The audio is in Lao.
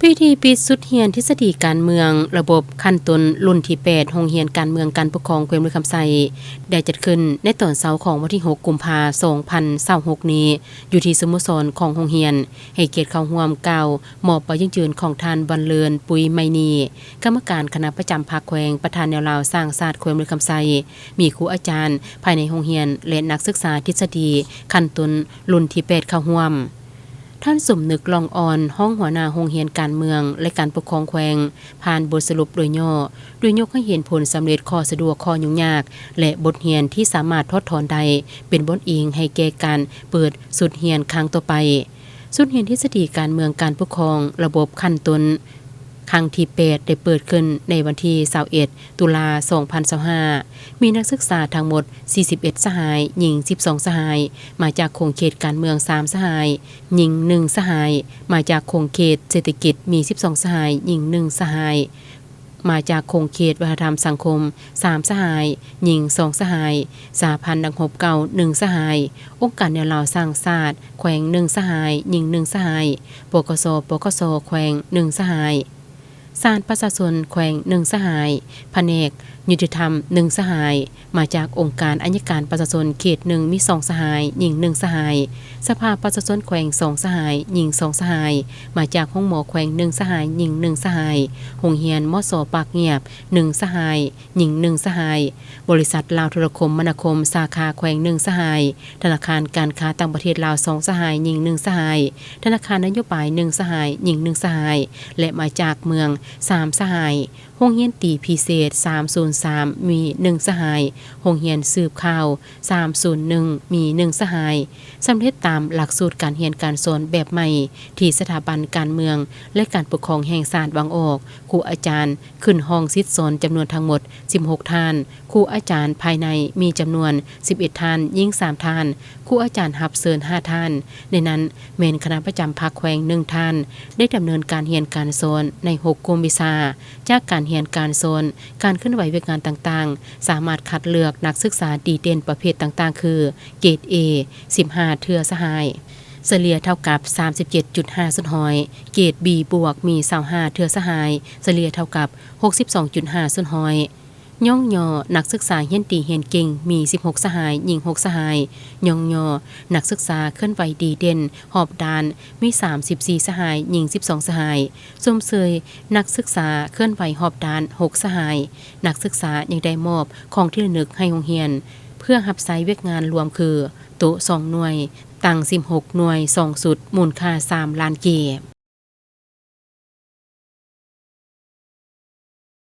ພິທີປິດຊຸດຮຽນທິດສະດີການເມືອງລະບົບຂັ້ນຕົ້ນລຸ້ນທີແປດ ໂຮງຮຽນການເມືອງການປົກຄອງແຂວງບໍລິຄຳໄຊ ໄດ້ຈັດຂຶ້ນໃນຕອນເຊົ້າຂອງວັນທີຫົກ ກຸມພາ ສອງພັນຊາວຫົກນີ້ ຢູ່ທີ່ສະໂມສອນຂອງໂຮງຮຽນ. ໃຫ້ກຽດເຂົ້າຮ່ວມກ່າວມອບໃບຢັ້ງຢືນຂອງທ່ານ ວັນເລີນ ປຸຍໄມນີ ກຳມະການຄະນະປະຈຳພັກແຂວງ, ປະທານແນວລາວສ້າງຊາດແຂວງບໍລິຄຳໄຊ, ມີຄູອາຈານພາຍໃນໂຮງຮຽນ ແລະ ນັກສຶກສາທິດສະດີຂັ້ນຕົ້ນລຸ້ນທີແປດເຂົ້າຮ່ວມ. ທ່ານ ສົມນຶກ ລ່ອງອ່ອນ ຮອງຫົວໜ້າໂຮງຮຽນການເມືອງ ແລະ ການປົກຄອງແຂວງ ຜ່ານບົດສະຫຼຸບໂດຍຫຍໍ້, ໂດຍຍົກໃຫ້ເຫັນຜົນສຳເລັດ, ຂໍ້ສະດວກ, ຂໍ້ຫຍຸ້ງຍາກ ແລະ ບົດຮຽນທີ່ສາມາດຖອດຖອນໄດ້ ເປັນບ່ອນອີງໃຫ້ແກ່ການເປີດຊຸດຮຽນຄັ້ງຕໍ່ໄປ. ຊຸດຮຽນທິດສະດີການເມືອງການປົກຄອງລະບົບຂັ້ນຕົ້ນ ຄັ້ງທີແປດ ໄດ້ເປີດຂຶ້ນໃນວັນທີຊາວເອັດ ຕຸລາ ສອງພັນຊາວຫ້າ ມີນັກສຶກສາທັງໝົດ ສີ່ສິບເອັດ ສະຫາຍ, ຍິງ ສິບສອງ ສະຫາຍ, ມາຈາກຂົງເຂດການເມືອງ ສາມ ສະຫາຍ, ຍິງ ໜຶ່ງ ສະຫາຍ, ມາຈາກຂົງເຂດເສດຖະກິດ ມີ ສິບສອງ ສະຫາຍ, ຍິງ ໜຶ່ງ ສະຫາຍ, ມາຈາກຂົງເຂດວັດທະນະທຳສັງຄົມ ສາມ ສະຫາຍ, ຍິງ ສອງ ສະຫາຍ, ສະຫະພັນນັກຮົບເກົ່າ ໜຶ່ງ ສະຫາຍ, ອົງການແນວລາວສ້າງຊາດແຂວງ ໜຶ່ງ ສະຫາຍ, ຍິງ ໜຶ່ງ ສະຫາຍ, ປກສ, ປກສ ແຂວງ ໜຶ່ງ ສະຫາຍ, ສານປະຊາຊົນແຂວງ ໜຶ່ງ ສະຫາຍ, ພະແນກຍຸຕິທຳ ໜຶ່ງ ສະຫາຍ, ມາຈາກອົງການໄອຍະການປະຊາຊົນເຂດ ໜຶ່ງ ມີ ສອງ ສະຫາຍ, ຍິງ ໜຶ່ງ ສະຫາຍ, ສະພາປະຊາຊົນແຂວງ ສອງ ສະຫາຍ, ຍິງ ສອງ ສະຫາຍ, ມາຈາກໂຮງໝໍແຂວງ ໜຶ່ງ ສະຫາຍ, ຍິງ ໜຶ່ງ ສະຫາຍ, ໂຮງຮຽນ ມສ ປາກງຽບ ໜຶ່ງ ສະຫາຍ, ຍິງ ໜຶ່ງ ສະຫາຍ, ບໍລິສັດລາວໂທລະຄົມມະນາຄົມ ສາຂາແຂວງ ໜຶ່ງ ສະຫາຍ, ທະນາຄານການຄ້າຕ່າງປະເທດລາວ ສອງ ສະຫາຍ, ຍິງ ໜຶ່ງ ສະຫາຍ, ທະນາຄານນະໂຍບາຍ ໜຶ່ງ ສະຫາຍ, ຍິງ ໜຶ່ງ ສະຫາຍ ແລະ ມາຈາກເມືອງ ສາມ ສະຫາຍ, ໂຮງຮຽນຕີພິເສດ ສາມສູນສາມ ມີ ໜຶ່ງ ສະຫາຍ, ໂຮງຮຽນສືບຂ່າວ ສາມສູນໜຶ່ງ ມີ ໜຶ່ງ ສະຫາຍ, ສຳເລັດຕາມຫຼັກສູດການຮຽນການສອນແບບໃໝ່ ທີ່ສະຖາບັນການເມືອງ ແລະ ການປົກຄອງແຫ່ງຊາດວາງອອກ, ຄູອາຈານຂຶ້ນຫ້ອງສິດສອນຈຳນວນທັງໝົດ ສິບຫົກ ທ່ານ, ຄູອາຈານພາຍໃນມີຈຳນວນ ສິບເອັດ ທ່ານ, ຍິງ ສາມ ທ່ານ, ຄູອາຈານຮັບເຊີນ ຫ້າ ທ່ານ, ໃນນັ້ນແມ່ນຄະນະປະຈຳພັກແຂວງ ໜຶ່ງ ທ່ານ, ໄດ້ດຳເນີນການຮຽນການສອນໃນ ຫົກ ກຸ່ມວິຊາ. ຈາກການຮຽນການສອນ, ການເຄື່ອນໄຫວວຽກງານຕ່າງໆ, ສາມາດຄັດເລືອກນັກສຶກສາດີເດັ່ນປະເພດຕ່າງໆ ຄື ເກຣດ A ສິບຫ້າ ເທື່ອສະຫາຍ, ສະເລ່ຍເທົ່າກັບ ສາມສິບເຈັດຈຸດຫ້າສ່ວນຮ້ອຍ, ເກຣດ B ບວກ ມີ ຊາວຫ້າ ເທື່ອສະຫາຍ, ສະເລ່ຍເທົ່າກັບ ຫົກສິບສອງຈຸດຫ້າສ່ວນຮ້ອຍ. ຍ້ອງຍໍນັກສຶກສາຮຽນດີຮຽນເກັ່ງ ມີ ສິບຫົກ ສະຫາຍ, ຍິງ ຫົກ ສະຫາຍ. ຍ້ອງຍໍນັກສຶກສາເຄື່ອນໄຫວດີເດັ່ນຮອບດ້ານ ມີ ສາມສິບສີ່ ສະຫາຍ, ຍິງ ສິບສອງ ສະຫາຍ. ຊົມເຊີຍນັກສຶກສາເຄື່ອນໄຫວຮອບດ້ານ ຫົກ ສະຫາຍ. ນັກສຶກສາຍັງໄດ້ມອບຂອງທີ່ລະນຶກໃຫ້ໂຮງຮຽນ ເພື່ອຮັບໃຊ້ວຽກງານລວມຄື ໂຕະ ສອງ ໜ່ວຍ, ຕັ່ງ ສິບຫົກ ໜ່ວຍ, ສອງ ຊຸດ, ມູນຄ່າ ສາມ ລ້ານກີບ.